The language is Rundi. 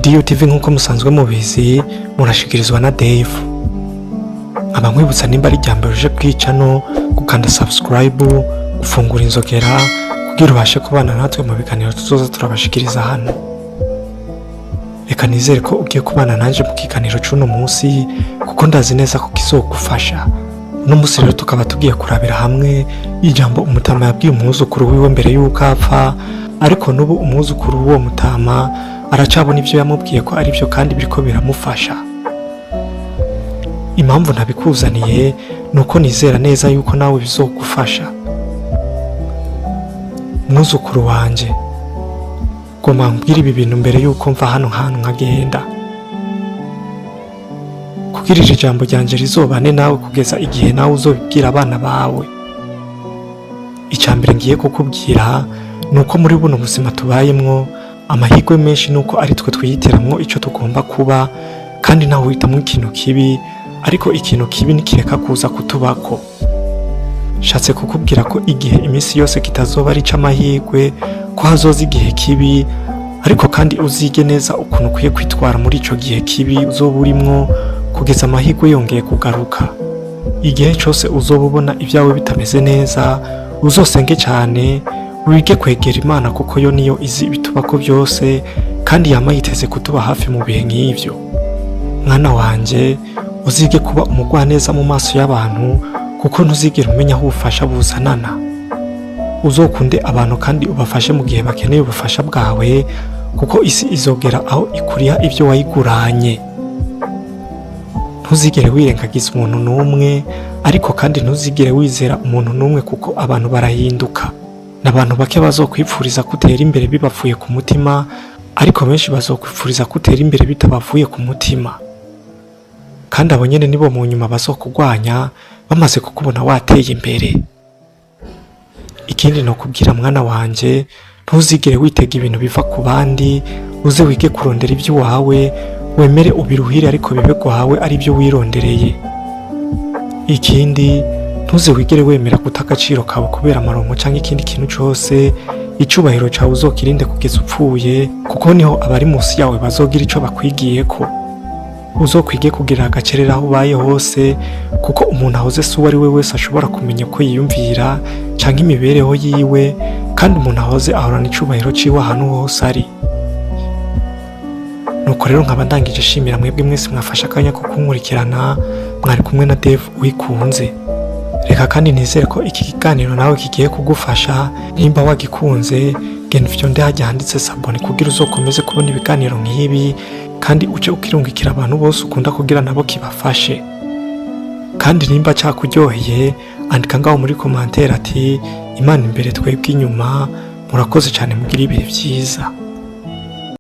DUTV, nk'uko musanzwe mubizi, murashikirizwa na Dave. Nkaba nkwibutsa, nimba ari mbere uje kwica no gukanda subscribe, gufungura inzogera kugira ubashe kubana natwe mu biganiro tuzoza turabashikiriza hano. Reka nizere ko ugiye kubana nanje mu kiganiro c'uno munsi, kuko ndazi neza ko kizogufasha. Uno munsi rero tukaba tugiye kurabira hamwe ijambo umutama yabwiye umwuzukuru wiwe mbere y'uko apfa, ariko n'ubu umwuzukuru w'uwo mutama aracabona ivyo yamubwiye ko ari byo kandi biriko biramufasha. Impamvu ntabikuzaniye ni uko nizera neza yuko nawe bizogufasha. Mwuzukuru wanje, ngomba mbwira ibi bintu mbere yuko mva hano hantu nkagenda, kugira iri jambo ryanje rizobane nawe kugeza igihe nawe uzobibwira abana bawe. Icya mbere ngiye kukubwira ni uko muri buno buzima tubayemwo, amahirwe menshi ni uko ari twe twihitiramwo icyo tugomba kuba, kandi ntawe uhitamwo ikintu kibi, ariko ikintu kibi nikireka kuza kutubako. Nshatse kukubwira ko igihe iminsi yose kitazoba ari ic'amahirwe, ko hazoza igihe kibi, ariko kandi uzige neza ukuntu ukwiye kwitwara muri ico gihe kibi uzoba urimwo kugeza amahirwe yongeye kugaruka. Igihe cyose uzoba ubona ibyawe bitameze neza, uzosenge cyane, wige kwegera Imana, kuko yo niyo izi ibitubako byose kandi yama yiteze kutuba hafi mu bihe nk'ivyo. Mwana wanje, uzige kuba umugwaneza mu maso y'abantu, kuko ntuzigera umenya aho ubufasha buzanana. Uzokunde abantu kandi ubafashe mu gihe bakeneye ubufasha bwawe, kuko isi izogera aho ikuriha ibyo wayiguranye. Ntuzigere wirengagiza umuntu n'umwe, ariko kandi ntuzigere wizera umuntu n'umwe, kuko abantu barahinduka. N'abantu bake bazokwipfuriza kutera imbere bibavuye ku mutima, ariko benshi bazokwipfuriza kutera imbere bitabavuye ku mutima, kandi abo nyene nibo mu nyuma bazokugwanya bamaze kukubona wateye imbere. Ikindi nokubwira, mwana wanje, ntuzigere witega ibintu biva ku bandi. Uze wige kurondera iby'iwawe, wemere ubiruhire, ariko bibe gwawe, ari byo wirondereye. Ikindi, ntuze wigere wemera guta agaciro kawe kubera amaronko cyangwa ikindi kintu cose. Icubahiro cawe uzokirinde kugeza upfuye, kuko niho abari munsi yawe bazogira ico bakwigiyeko. Uzokwige kugira agacerera aho ubaye hose, kuko umuntu ahoze si uwo ari we wese ashobora kumenya ko yiyumvira canke imibereho yiwe, kandi umuntu ahoze ahorana icubahiro ciwe ahantu hose ari. Nuko rero nkaba ndangije shimira mwebwe mwese mwafashe akanya ko kunkurikirana. Mwari kumwe na Dave Uwikunze. Reka kandi nizere ko iki kiganiro nawe kigiye kugufasha. Nimba wagikunze, genda ufyonde hajya handitse s'abonner kugira uzokomeze kubona ibiganiro nk'ibi, kandi uce ukirungikira abantu bose ukunda kugira nabo kibafashe. Kandi nimba cyakuryoheye, andika ngaho muri commentaire ati: "Imana imbere, twebwe inyuma." Murakoze cyane, mugire ibihe byiza.